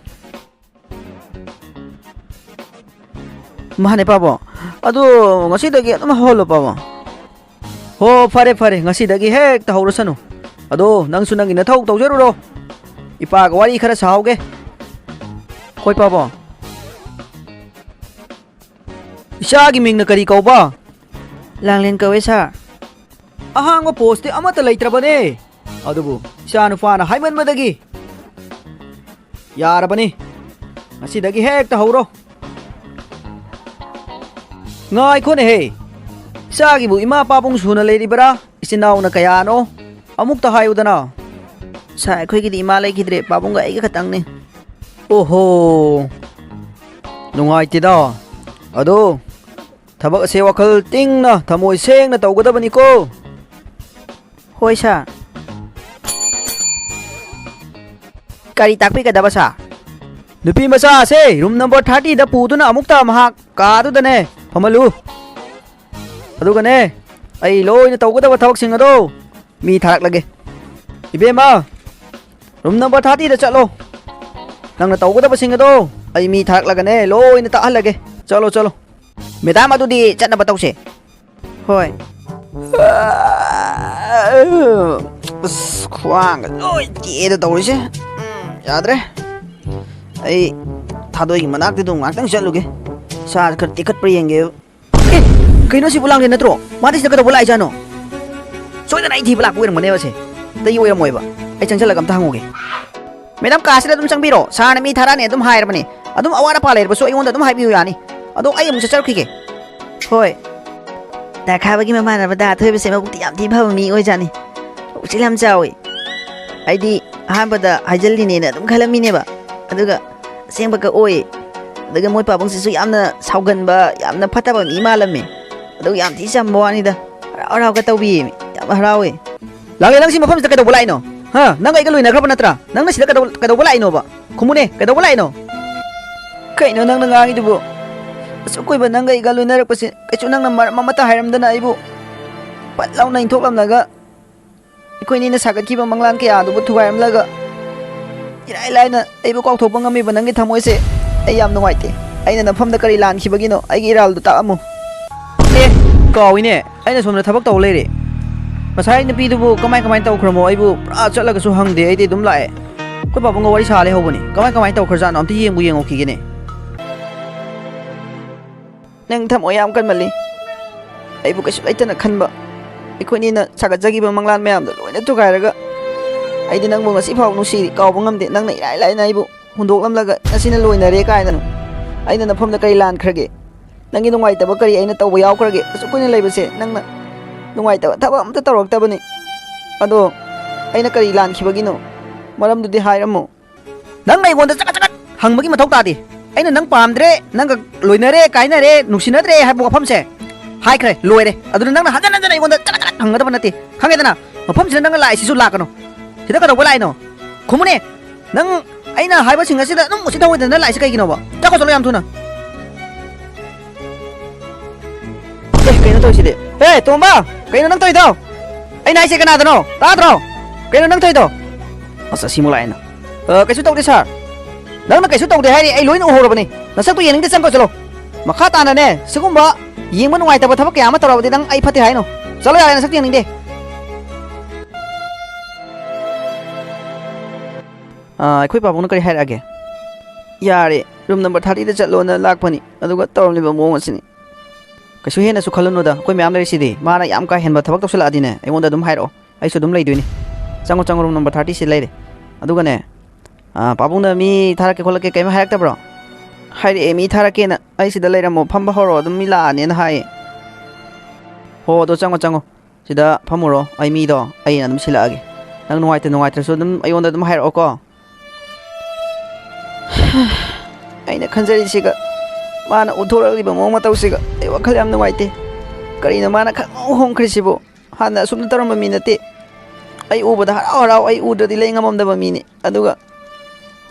ꯃꯥꯅꯦ ꯄꯥꯕꯣ꯫ ꯑꯗꯨ ꯉꯁꯤꯗꯒꯤ ꯑꯗꯨꯝ ꯍꯧꯍꯜꯂꯣ ꯄꯥꯕꯣ꯫ ꯍꯣ, ꯐꯔꯦ ꯐꯔꯦ, ꯉꯁꯤꯗꯒꯤ ꯍꯦꯛꯇ ꯍꯧꯔꯁꯅꯨ꯫ ꯑꯗꯣ ꯅꯪꯁꯨ ꯅꯪꯒꯤ ꯅꯊꯧ ꯇꯧꯖꯔꯨꯔꯣ꯫ ꯏꯄꯥꯒ ꯋꯥꯔꯤ ꯈꯔ ꯁꯥꯍꯧꯒꯦ꯫ ꯍꯣꯏ ꯄꯥꯕꯣ꯫ ꯏꯆꯥꯒꯤ ꯃꯤꯡꯅ ꯀꯔꯤ ꯀꯧꯕ? ꯂꯥꯡꯂꯦꯟ ꯀꯧꯋꯦ ꯁꯥꯔ꯫ ꯑꯍꯥꯡꯕ ꯄꯣꯁꯇꯤ ꯑꯃꯠꯇ ꯂꯩꯇ꯭ꯔꯕꯅꯦ꯫ ꯑꯗꯨꯕꯨ ꯏꯆꯥ ꯅꯨꯄꯥꯅ ꯍꯥꯏꯃꯟꯕꯗꯒꯤ ꯌꯥꯔꯕꯅꯤ꯫ ꯉꯁꯤꯗꯒꯤ ꯍꯦꯛꯇ ꯍꯧꯔꯣ꯫ ꯉꯥꯏꯈꯣꯅꯦꯍꯦ, ꯏꯆꯥꯒꯤꯕꯨ ꯏꯃꯥ ꯄꯥꯕꯨꯡ ꯁꯨꯅ ꯂꯩꯔꯤꯕꯔꯥ? ꯏꯆꯤꯟ ꯏꯅꯥꯎꯅ ꯀꯌꯥꯅꯣ? ꯑꯃꯨꯛꯇ ꯍꯥꯏꯌꯨꯗꯅ꯫ ꯁꯥꯔ, ꯑꯩꯈꯣꯏꯒꯤꯗꯤ ꯏꯃꯥ ꯂꯩꯈꯤꯗ꯭ꯔꯦ, ꯄꯥꯕꯨꯡꯒ ꯑꯩꯒ ꯈꯛꯇꯪꯅꯤ꯫ ꯑꯣꯍꯣ, ꯅꯨꯡꯉꯥꯏꯇꯦꯗ꯫ ꯑꯗꯣ ꯊꯕꯛ ꯑꯁꯦ ꯋꯥꯈꯜ ꯇꯤꯡꯅ, ꯊꯃꯣꯏ ꯁꯦꯡꯅ ꯇꯧꯒꯗꯕꯅꯤꯀꯣ꯫ ꯍꯣꯏ, ꯁꯥꯔ꯫ ꯀꯔꯤ ꯇꯥꯛꯄꯤꯒꯗꯕ, ꯁꯥꯔ? ꯅꯨꯄꯤ ꯃꯆꯥ ꯑꯁꯦ ꯔꯨꯝ ꯅꯝꯕꯔ ꯊꯥꯔꯇꯤꯗ ꯄꯨꯗꯨꯅ ꯑꯃꯨꯛꯇ ꯃꯍꯥꯛ ꯀꯥꯗꯨꯗꯅꯦ ꯐꯝꯍꯜꯂꯨ꯫ ꯑꯗꯨꯒꯅꯦ, ꯑꯩ ꯂꯣꯏꯅ ꯇꯧꯒꯗꯕ ꯊꯕꯛꯁꯤꯡ ꯑꯗꯣ ꯃꯤ ꯊꯥꯔꯛꯂꯒꯦ꯫ ꯏꯕꯦꯝꯃ, ꯔꯨꯝ ꯅꯝꯕꯔ ꯊꯥꯔꯇꯤꯗ ꯆꯠꯂꯣ꯫ ꯅꯪꯅ ꯇꯧꯒꯗꯕꯁꯤꯡ ꯑꯗꯣ ꯑꯩ ꯃꯤ ꯊꯥꯔꯛꯂꯒꯅꯦ ꯂꯣꯏꯅ ꯇꯥꯛꯍꯜꯂꯒꯦ꯫ ꯆꯠꯂꯣ, ꯆꯠꯂꯣ꯫ ꯃꯦꯗꯥꯝ, ꯑꯗꯨꯗꯤ ꯆꯠꯅꯕ ꯇꯧꯁꯦ꯫ ꯍꯣꯏ꯫ ꯑꯁ, ꯈ꯭ꯋꯥꯡꯒ ꯂꯣꯏ ꯇꯦꯛꯑꯦꯗ ꯇꯧꯔꯤꯁꯦ꯫ ꯎꯝ, ꯌꯥꯗ꯭ꯔꯦ꯫ ꯑꯩ ꯊꯥꯗꯣꯏꯒꯤ ꯃꯅꯥꯛꯇ ꯑꯗꯨꯝ ꯉꯥꯛꯇꯪ ꯆꯠꯂꯨꯒꯦ꯫ ꯏꯁꯥꯁꯦ ꯈꯔ ꯇꯦꯛꯈꯠꯄ꯭ꯔꯥ ꯌꯦꯡꯒꯦ꯫ ꯑꯦ, ꯀꯩꯅꯣ ꯁꯤꯕꯨ ꯂꯥꯡꯂꯦ ꯅꯠꯇ꯭ꯔꯣ? ꯃꯥꯗꯤ ꯁꯤꯗ ꯀꯩꯗꯧꯕ ꯂꯥꯛꯏꯖꯥꯠꯅꯣ? ꯁꯣꯏꯗꯅ ꯑꯩ ꯊꯤꯕ ꯂꯥꯛꯄ ꯑꯣꯏꯔꯝꯒꯅꯦꯕ ꯁꯦ꯫ ꯑꯇꯩ ꯑꯣꯏꯔꯝꯃꯣꯏꯕ꯫ ꯑꯩ ꯆꯪꯁꯜꯂꯒ ꯑꯝꯇ ꯍꯪꯉꯨꯒꯦ꯫ ꯃꯦꯗꯥꯝ, ꯀꯥꯁꯤꯗ ꯑꯗꯨꯝ ꯆꯪꯕꯤꯔꯣ꯫ ꯁꯥꯔꯅ ꯃꯤ ꯊꯥꯔꯛꯑꯅꯤ ꯑꯗꯨꯝ ꯍꯥꯏꯔꯕꯅꯦ꯫ ꯑꯗꯨꯝ ꯑꯋꯥꯠ ꯑꯄꯥ ꯂꯩꯔꯕꯁꯨ ꯑꯩꯉꯣꯟꯗ ꯑꯗꯨꯝ ꯍꯥꯏꯕꯤꯌꯨ ꯌꯥꯅꯤ꯫ ꯑꯗꯣ ꯑꯩ ꯑꯃꯨꯛ ꯆꯠꯆꯔꯛꯈꯤꯒꯦ꯫ ꯍꯣꯏ꯫ ꯗꯥ ꯈꯥꯕꯒꯤ ꯃꯃꯥꯟꯅꯕ ꯗꯥ ꯑꯊꯣꯏꯕꯁꯦ ꯃꯕꯨꯛꯇꯤ ꯌꯥꯝ ꯊꯤ ꯐꯕ ꯃꯤ ꯑꯣꯏꯖꯥꯠꯅꯤ꯫ ꯄꯨꯛꯆꯦꯜ ꯌꯥꯝ ꯆꯥꯎꯏ꯫ ꯑꯩꯗꯤ ꯑꯍꯥꯟꯕꯗ ꯍꯥꯏꯖꯜꯂꯤꯅꯦꯅ ꯑꯗꯨꯝ ꯈꯜꯂꯝꯃꯤꯅꯦꯕ꯫ ꯑꯗꯨꯒ ꯑꯁꯦꯡꯕꯒ ꯑꯣꯏ꯫ ꯑꯗꯨꯒ ꯃꯣꯏ ꯄꯥꯕꯨꯡꯁꯤꯁꯨ ꯌꯥꯝꯅ ꯁꯥꯎꯒꯟꯕ, ꯌꯥꯝꯅ ꯐꯠꯇꯕ ꯃꯤ ꯃꯥꯜꯂꯝꯃꯦ꯫ ꯑꯗꯨꯒ ꯌꯥꯝ ꯊꯤ ꯆꯝꯕ ꯋꯥꯅꯤꯗ꯫ ꯍꯔꯥꯎ ꯍꯔꯥꯎꯒ ꯇꯧꯕꯤꯌꯦꯃꯤ꯫ ꯌꯥꯝ ꯍꯔꯥꯎꯋꯦ꯫ ꯂꯥꯡꯂꯦ, ꯅꯪ ꯁꯤ ꯃꯐꯝꯁꯤꯗ ꯀꯩꯗꯧꯕ ꯂꯥꯛꯏꯅꯣ? ꯍꯥ? ꯅꯪꯒ ꯑꯩꯒ ꯂꯣꯏꯅꯈ꯭ꯔꯕ ꯅꯠꯇ꯭ꯔꯥ? ꯅꯪꯅ ꯁꯤꯗ ꯀꯩꯗꯧ-, ꯀꯩꯗꯧꯕ ꯂꯥꯛꯏꯅꯣꯕ? ꯈꯨꯝꯃꯨꯅꯦ, ꯀꯩꯗꯧꯕ ꯂꯥꯛꯏꯅꯣ? ꯀꯩꯅꯣ ꯅꯪꯅ ꯉꯥꯡꯉꯤꯗꯨꯕꯨ? ꯑꯁꯨꯛ ꯀꯨꯏꯕ ꯅꯪꯒ ꯑꯩꯒ ꯂꯣꯏꯅꯔꯛꯄꯁꯦ ꯀꯩꯁꯨ ꯅꯪꯅ ꯃꯔꯝ ꯑꯃꯠꯇ ꯍꯥꯏꯔꯝꯗꯅ ꯑꯩꯕꯨ ꯄꯠ ꯂꯥꯎꯅ ꯏꯟꯊꯣꯛꯂꯝꯂꯒ ꯑꯩꯈꯣꯏꯅꯤꯅ ꯁꯥꯒꯠꯈꯤꯕ ꯃꯪꯂꯥꯟ ꯀꯌꯥ ꯑꯗꯨꯕꯨ ꯊꯨꯒꯥꯏꯔꯝꯂꯒ ꯏꯔꯥꯏ ꯂꯥꯏꯅ ꯑꯩꯕꯨ ꯀꯥꯎꯊꯣꯛꯄ ꯉꯝꯃꯤꯕ ꯅꯪꯒꯤ ꯊꯃꯣꯏꯁꯦ ꯑꯩ ꯌꯥꯝ ꯅꯨꯡꯉꯥꯏꯇꯦ꯫ ꯑꯩꯅ ꯅꯐꯝꯗ ꯀꯔꯤ ꯂꯥꯟꯈꯤꯕꯒꯤꯅꯣ? ꯑꯩꯒꯤ ꯏꯔꯥꯜꯗꯨ ꯇꯥꯛꯑꯝꯃꯨ꯫ ꯑꯦ, ꯀꯥꯎꯏꯅꯦ, ꯑꯩꯅ ꯁꯣꯝꯗ ꯊꯕꯛ ꯇꯧ ꯂꯩꯔꯦ꯫ ꯉꯁꯥꯏ ꯅꯨꯄꯤꯗꯨꯕꯨ ꯀꯃꯥꯏ ꯀꯃꯥꯏ ꯇꯧꯈ꯭ꯔꯃꯣ ꯑꯩꯕꯨ ꯄꯨꯔꯥ ꯆꯠꯂꯒꯁꯨ ꯍꯪꯗꯦ꯫ ꯑꯩꯗꯤ ꯑꯗꯨꯝ ꯂꯥꯛꯑꯦ꯫ ꯑꯩꯈꯣꯏ ꯄꯥꯕꯨꯡꯒ ꯋꯥꯔꯤ ꯁꯥ ꯂꯩꯍꯧꯕꯅꯤ꯫ ꯀꯃꯥꯏ ꯀꯃꯥꯏ ꯇꯧꯈ꯭ꯔꯖꯥꯠꯅꯣ? ꯑꯝꯇ ꯌꯦꯡꯕꯨ ꯌꯦꯡꯉꯨꯈꯤꯒꯦꯅꯦ꯫ ꯅꯪ ꯊꯃꯣꯏ ꯌꯥꯝ ꯀꯟꯃꯜꯂꯤ꯫ ꯑꯩꯕꯨ ꯀꯩꯁꯨ ꯂꯩꯇꯅ ꯈꯟꯕ, ꯑꯩꯈꯣꯏꯅꯤꯅ ꯁꯥꯒꯠꯆꯈꯤꯕ ꯃꯪꯂꯥꯟ ꯃꯌꯥꯝꯗꯣ ꯂꯣꯏꯅ ꯊꯨꯒꯥꯏꯔꯒ ꯑꯩꯗꯤ ꯅꯪꯕꯨ ꯉꯁꯤ ꯐꯥꯎ ꯅꯨꯡꯁꯤꯔꯤ, ꯀꯥꯎꯕ ꯉꯝꯗꯦ꯫ ꯅꯪꯅ ꯏꯔꯥꯏ ꯂꯥꯏꯅ ꯑꯩꯕꯨ ꯍꯨꯟꯗꯣꯛꯂꯝꯂꯒ ꯉꯁꯤꯅ ꯂꯣꯏꯅꯔꯦ ꯀꯥꯏꯅ꯫ ꯑꯩꯅ ꯅꯐꯝꯗ ꯀꯔꯤ ꯂꯥꯟꯈ꯭ꯔꯒꯦ? ꯅꯪꯒꯤ ꯅꯨꯡꯉꯥꯏꯇꯕ ꯀꯔꯤ ꯑꯩꯅ ꯇꯧꯕ ꯌꯥꯎꯈ꯭ꯔꯒꯦ? ꯑꯁꯨꯛ ꯀꯨꯏꯅ ꯂꯩꯕꯁꯦ ꯅꯪꯅ ꯅꯨꯡꯉꯥꯏꯇꯕ ꯊꯕꯛ ꯑꯝꯇ ꯇꯧꯔꯛꯇꯕꯅꯤ꯫ ꯑꯗꯣ ꯑꯩꯅ ꯀꯔꯤ ꯂꯥꯟꯈꯤꯕꯒꯤꯅꯣ? ꯃꯔꯝꯗꯨꯗꯤ ꯍꯥꯏꯔꯝꯃꯨ꯫ ꯅꯪꯅ ꯑꯩꯉꯣꯟꯗ ꯆꯒꯠ ꯆꯒꯠ ꯍꯪꯕꯒꯤ ꯃꯊꯧ ꯇꯥꯗꯦ꯫ ꯑꯩꯅ ꯅꯪ ꯄꯥꯝꯗ꯭ꯔꯦ, ꯅꯪꯒ ꯂꯣꯏꯅꯔꯦ, ꯀꯥꯏꯅꯔꯦ, ꯅꯨꯡꯁꯤꯅꯗ꯭ꯔꯦ ꯍꯥꯏꯕ ꯋꯥꯐꯝꯁꯦ ꯍꯥꯏꯈ꯭ꯔꯦ, ꯂꯣꯏꯔꯦ꯫ ꯑꯗꯨꯅ ꯅꯪꯅ ꯍꯟꯖꯟ ꯍꯟꯖꯟ ꯑꯩꯉꯣꯟꯗ ꯆꯒꯠ ꯆꯒꯠ ꯍꯪꯒꯗꯕ ꯅꯠꯇꯦ, ꯈꯪꯉꯦꯗꯅ? ꯃꯐꯝꯁꯤꯗ ꯅꯪꯅ ꯂꯥꯛꯏꯁꯤꯁꯨ ꯂꯥꯛꯀꯅꯨ꯫ ꯁꯤꯗ ꯀꯩꯗꯧꯕ ꯂꯥꯛꯏꯅꯣ? ꯈꯨꯝꯃꯨꯅꯦ꯫ ꯅꯪ ꯑꯩꯅ ꯍꯥꯏꯕꯁꯤꯡ ꯑꯁꯤꯗ ꯑꯗꯨꯝ ꯎꯁꯤꯠ ꯊꯑꯣꯏꯗꯅ ꯂꯥꯛꯏꯁꯤ ꯀꯩꯒꯤꯅꯣꯕ? ꯆꯠꯈꯣ ꯆꯠꯂꯣ ꯌꯥꯝ ꯊꯨꯅ꯫ ꯑꯦ, ꯀꯩꯅꯣ ꯇꯧꯔꯤꯁꯤꯗꯤ? ꯑꯦ, ꯇꯣꯝꯕ! ꯀꯩꯅꯣ ꯅꯪ ꯇꯧꯔꯤꯗꯣ? ꯑꯩꯅ ꯍꯥꯏꯁꯦ ꯀꯅꯥꯗꯅꯣ? ꯇꯥꯗ꯭ꯔꯣ? ꯀꯩꯅꯣ ꯅꯪ ꯇꯧꯔꯤꯗꯣ? ꯑꯁ, ꯑꯁꯤꯃꯨꯛ ꯂꯥꯛꯑꯦꯅ꯫ ꯑ, ꯀꯩꯁꯨ ꯇꯧꯗꯦ, ꯁꯥꯔ꯫ ꯅꯪꯅ ꯀꯩꯁꯨ ꯇꯧꯗꯦ ꯍꯥꯏꯔꯤ, ꯑꯩ ꯂꯣꯏꯅ ꯎꯍꯧꯔꯕꯅꯤ꯫ ꯅꯁꯛꯇꯨ ꯌꯦꯡꯅꯤꯡꯗꯦ, ꯆꯪꯈ꯭ꯔꯣ ꯆꯠꯂꯣ꯫ ꯃꯈꯥ ꯇꯥꯅꯅꯦ, ꯁꯤꯒꯨꯝꯕ ꯌꯦꯡꯕ ꯅꯨꯡꯉꯥꯏꯇꯕ ꯊꯕꯛ ꯀꯌꯥ ꯑꯃ ꯇꯧꯔꯕꯗꯤ ꯅꯪ ꯑꯩ ꯐꯠꯇꯦ ꯍꯥꯏꯅꯣ꯫ ꯆꯠꯂꯣ ꯌꯥꯔꯦ, ꯅꯁꯛꯇꯨ ꯌꯦꯡꯅꯤꯡꯗꯦ꯫ ꯑ, ꯑꯩꯈꯣꯏ ꯄꯥꯕꯨꯡꯅ ꯀꯔꯤ ꯍꯥꯏꯔꯛꯑꯒꯦ? ꯌꯥꯔꯦ, ꯔꯨꯝ ꯅꯝꯕꯔ ꯊꯥꯔꯇꯤꯗ ꯆꯠꯂꯣꯅ ꯂꯥꯛꯄꯅꯤ, ꯑꯗꯨꯒ ꯇꯧꯔꯝꯂꯤꯕ ꯃꯑꯣꯡ ꯑꯁꯤꯅꯤ꯫ ꯀꯩꯁꯨ ꯍꯦꯟꯅꯁꯨ ꯈꯜꯂꯨꯅꯨꯗ, ꯑꯩꯈꯣꯏ ꯃꯌꯥꯝ ꯂꯩꯔꯤꯁꯤꯗꯤ꯫ ꯃꯥꯅ ꯌꯥꯝ ꯀꯥ ꯍꯦꯟꯕ ꯊꯕꯛ ꯇꯧꯁꯤꯜꯂꯛꯑꯗꯤꯅꯦ, ꯑꯩꯉꯣꯟꯗ ꯑꯗꯨꯝ ꯍꯥꯏꯔꯛꯑꯣ, ꯑꯩꯁꯨ ꯑꯗꯨꯝ ꯂꯩꯗꯣꯏꯅꯤ꯫ ꯆꯪꯉꯣ, ꯆꯪꯉꯣ, ꯔꯨꯝ ꯅꯝꯕꯔ ꯊꯥꯔꯇꯤꯁꯤ ꯂꯩꯔꯦ꯫ ꯑꯗꯨꯒꯅꯦ, ꯑꯥ, ꯄꯥꯕꯨꯡꯅ ꯃꯤ ꯊꯥꯔꯛꯀꯦ ꯈꯣꯠꯂꯛꯀꯦ ꯀꯩꯝ ꯍꯥꯏꯔꯛꯇꯕ꯭ꯔꯣ? ꯍꯥꯏꯔꯛꯑꯦ, ꯃꯤ ꯊꯥꯔꯛꯀꯦꯅ, "ꯑꯩ ꯁꯤꯗ ꯂꯩꯔꯝꯃꯣ, ꯐꯝꯕ ꯍꯧꯔꯣ, ꯑꯗꯨꯝ ꯃꯤ ꯂꯥꯛꯑꯅꯦꯅ" ꯍꯥꯏꯌꯦ꯫ ꯍꯣ, ꯑꯗꯣ ꯆꯪꯉꯣ, ꯆꯪꯉꯣ, ꯁꯤꯗ ꯐꯝꯃꯨꯔꯣ, ꯑꯩ ꯃꯤꯗꯣ ꯑꯩꯅ ꯑꯗꯨꯝ ꯁꯤꯜꯂꯛꯑꯒꯦ꯫ ꯅꯪ ꯅꯨꯡꯉꯥꯏꯇ ꯅꯨꯡꯉꯥꯏꯇ꯭ꯔꯁꯨ ꯑꯗꯨꯝ ꯑꯩꯉꯣꯟꯗ ꯑꯗꯨꯝ ꯍꯥꯏꯔꯛꯑꯣꯀꯣ꯫ ꯑꯩꯅ ꯈꯟꯖꯔꯤꯁꯤꯒ, ꯃꯥꯅ ꯎꯠꯊꯣꯔꯛꯂꯤꯕ ꯃꯑꯣꯡ ꯃꯇꯧꯁꯤꯒ ꯑꯩ ꯋꯥꯈꯜ ꯌꯥꯝ ꯅꯨꯡꯉꯥꯏꯇꯦ꯫ ꯀꯔꯤꯅꯣ ꯃꯥꯅ ꯈꯪꯍꯣꯡ ꯍꯣꯡꯈ꯭ꯔꯤꯁꯤꯕꯨ? ꯍꯥꯟꯅ ꯑꯁꯨꯝꯅ ꯇꯧꯔꯝꯕ ꯃꯤ ꯅꯠꯇꯦ꯫ ꯑꯩ ꯎꯕꯗ ꯍꯔꯥꯎ ꯍꯔꯥꯎ, ꯑꯩ ꯎꯗ꯭ꯔꯗꯤ ꯂꯩ ꯉꯝꯃꯝꯗꯕ ꯃꯤꯅꯤ꯫ ꯑꯗꯨꯒ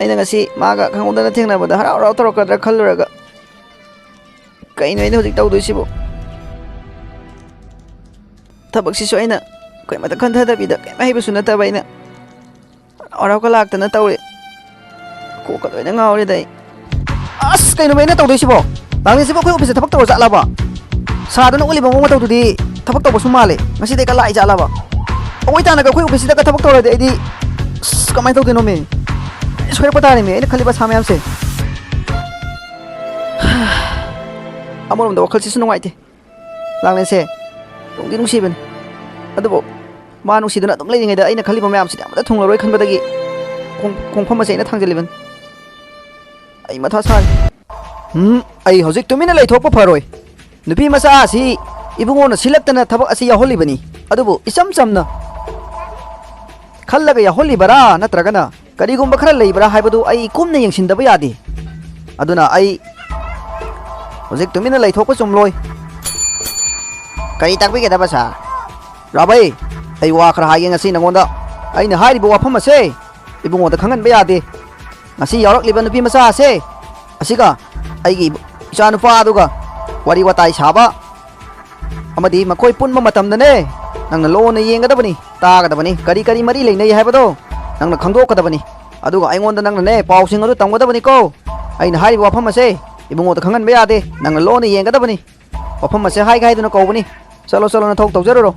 ꯑꯩꯅ ꯉꯁꯤ ꯃꯥꯒ ꯈꯪꯍꯧꯗꯅ ꯊꯦꯡꯅꯕꯗ ꯍꯔꯥꯎ ꯍꯔꯥꯎ ꯇꯧꯔꯛꯀꯗ꯭ꯔꯥ ꯈꯜꯂꯨꯔꯒ, ꯀꯩꯅꯣ ꯑꯩꯅ ꯍꯧꯖꯤꯛ ꯇꯧꯗꯣꯏꯁꯤꯕꯨ? ꯊꯕꯛꯁꯤꯁꯨ ꯑꯩꯅ ꯀꯩꯃꯇ ꯈꯟꯊꯗꯕꯤꯗ, ꯀꯩꯝ ꯍꯩꯕꯁꯨ ꯅꯠꯇꯕ ꯑꯩꯅ ꯍꯔꯥꯎꯒ ꯂꯥꯛꯇꯅ ꯇꯧꯔꯦ꯫ ꯀꯣꯛꯀ ꯂꯣꯏꯅ ꯉꯥꯎꯔꯦꯗ ꯑꯩ꯫ ꯑꯁ, ꯀꯩꯅꯣꯕ ꯑꯩꯅ ꯇꯧꯗꯣꯏꯁꯤꯕꯣ? ꯂꯥꯡꯂꯦꯟꯁꯤꯕꯨ ꯑꯩꯈꯣꯏ ꯑꯣꯐꯤꯁꯇ ꯊꯕꯛ ꯇꯧꯔ ꯆꯠꯂꯕ? ꯁꯥꯔꯗꯨꯅ ꯎꯠꯂꯤꯕ ꯃꯑꯣꯡ ꯃꯇꯧꯗꯨꯗꯤ ꯊꯕꯛ ꯇꯧꯕꯁꯨ ꯃꯥꯜꯂꯦ꯫ ꯉꯁꯤꯗꯤ ꯀꯂꯥꯏ ꯆꯠꯂꯕ? ꯑꯋꯣꯏ ꯇꯥꯅꯒ ꯑꯩꯈꯣꯏ ꯑꯣꯐꯤꯁꯁꯤꯗꯒ ꯊꯕꯛ ꯇꯧꯔꯗꯤ ꯑꯩꯗꯤ, ꯑꯁ, ꯀꯃꯥꯏꯅ ꯇꯧꯗꯣꯏꯅꯣꯃꯤ? ꯁꯣꯏꯔꯛꯄ ꯇꯥꯔꯦꯃꯤ, ꯑꯩꯅ ꯈꯜꯂꯤꯕ ꯑꯁꯥ ꯃꯌꯥꯝꯁꯦ꯫ ꯑꯃꯔꯣꯝꯗ ꯋꯥꯈꯜꯁꯤꯁꯨ ꯅꯨꯡꯉꯥꯏꯇꯦ꯫ ꯂꯥꯡꯂꯦꯟꯁꯦ ꯅꯨꯡꯗꯤ ꯅꯨꯡꯁꯤꯕꯅꯤ, ꯑꯗꯨꯕꯨ ꯃꯥ ꯅꯨꯡꯁꯤꯗꯨꯅ ꯑꯗꯨꯝ ꯂꯩꯔꯤꯉꯩꯗ ꯑꯩꯅ ꯈꯜꯂꯤꯕ ꯃꯌꯥꯝꯁꯤꯗꯤ ꯑꯃꯠꯇ ꯊꯨꯡꯂꯔꯣꯏ ꯈꯟꯕꯗꯒꯤ ꯈꯣꯡ-, ꯈꯣꯡꯐꯝ ꯑꯁꯦ ꯑꯩꯅ ꯊꯥꯡꯖꯜꯂꯤꯕꯅꯤ꯫ ꯑꯩ ꯃꯊꯥ ꯁꯥꯔꯦ꯫ ꯎꯝ, ꯑꯩ ꯍꯧꯖꯤꯛ ꯇꯨꯃꯤꯟꯅ ꯂꯩꯊꯣꯛꯄ ꯐꯔꯣꯏ꯫ ꯅꯨꯄꯤ ꯃꯆꯥ ꯑꯁꯤ ꯏꯕꯨꯡꯉꯣꯅ ꯁꯤꯜꯂꯛꯇꯅ ꯊꯕꯛ ꯑꯁꯤ ꯌꯥꯎꯍꯜꯂꯤꯕꯅꯤ, ꯑꯗꯨꯕꯨ ꯏꯆꯝ ꯆꯝꯅ ꯈꯜꯂꯒ ꯌꯥꯎꯍꯜꯂꯤꯕꯔꯥ, ꯅꯠꯇ꯭ꯔꯒꯅ ꯀꯔꯤꯒꯨꯝꯕ ꯈꯔ ꯂꯩꯕ꯭ꯔꯥ ꯍꯥꯏꯕꯗꯨ ꯑꯩ ꯀꯨꯞꯅ ꯌꯦꯡꯁꯤꯟꯗꯕ ꯌꯥꯗꯦ꯫ ꯑꯗꯨꯅ ꯑꯩ ꯍꯧꯖꯤꯛ ꯇꯨꯃꯤꯟꯅ ꯂꯩꯊꯣꯛꯄ ꯆꯨꯝꯂꯣꯏ꯫ ꯀꯔꯤ ꯇꯥꯛꯄꯤꯒꯗꯕ, ꯁꯥꯔ? ꯔꯥꯕꯩ, ꯑꯩ ꯋꯥ ꯈꯔ ꯍꯥꯏꯒꯦ ꯉꯁꯤ ꯅꯉꯣꯟꯗ꯫ ꯑꯩꯅ ꯍꯥꯏꯔꯤꯕ ꯋꯥꯐꯝ ꯑꯁꯦ ꯏꯕꯨꯡꯉꯣꯗ ꯈꯪꯍꯟꯕ ꯌꯥꯗꯦ꯫ ꯉꯁꯤ ꯌꯥꯎꯔꯛꯂꯤꯕ ꯅꯨꯄꯤ ꯃꯆꯥ ꯑꯁꯦ, ꯑꯁꯤꯒ ꯑꯩꯒꯤ ꯏꯆꯥ ꯅꯨꯄꯥ ꯑꯗꯨꯒ ꯋꯥꯔꯤ ꯋꯥꯇꯥꯏ ꯁꯥꯕ ꯑꯃꯗꯤ ꯃꯈꯣꯏ ꯄꯨꯟꯕ ꯃꯇꯝꯗꯅꯦ, ꯅꯪꯅ ꯂꯣꯟꯅ ꯌꯦꯡꯒꯗꯕꯅꯤ, ꯇꯥꯒꯗꯕꯅꯤ, ꯀꯔꯤ ꯀꯔꯤ ꯃꯔꯤ ꯂꯩꯅꯩ ꯍꯥꯏꯕꯗꯣ ꯅꯪꯅ ꯈꯪꯗꯣꯛꯀꯗꯕꯅꯤ꯫ ꯑꯗꯨꯒ ꯑꯩꯉꯣꯟꯗ ꯅꯪꯅꯅꯦ, ꯄꯥꯎꯁꯤꯡ ꯑꯗꯨ ꯇꯝꯒꯗꯕꯅꯤꯀꯣ꯫ ꯑꯩꯅ ꯍꯥꯏꯔꯤꯕ ꯋꯥꯐꯝ ꯑꯁꯦ ꯏꯕꯨꯡꯉꯣꯗ ꯈꯪꯍꯟꯕ ꯌꯥꯗꯦ, ꯅꯪꯅ ꯂꯣꯟꯅ ꯌꯦꯡꯒꯗꯕꯅꯤ꯫ ꯋꯥꯐꯝ ꯑꯁꯦ ꯍꯥꯏꯒꯦ ꯍꯥꯏꯗꯨꯅ ꯀꯧꯕꯅꯤ꯫ ꯆꯠꯂꯣ, ꯆꯠꯂꯣ, ꯅꯊꯧ ꯇꯧꯖꯔꯨꯔꯣ꯫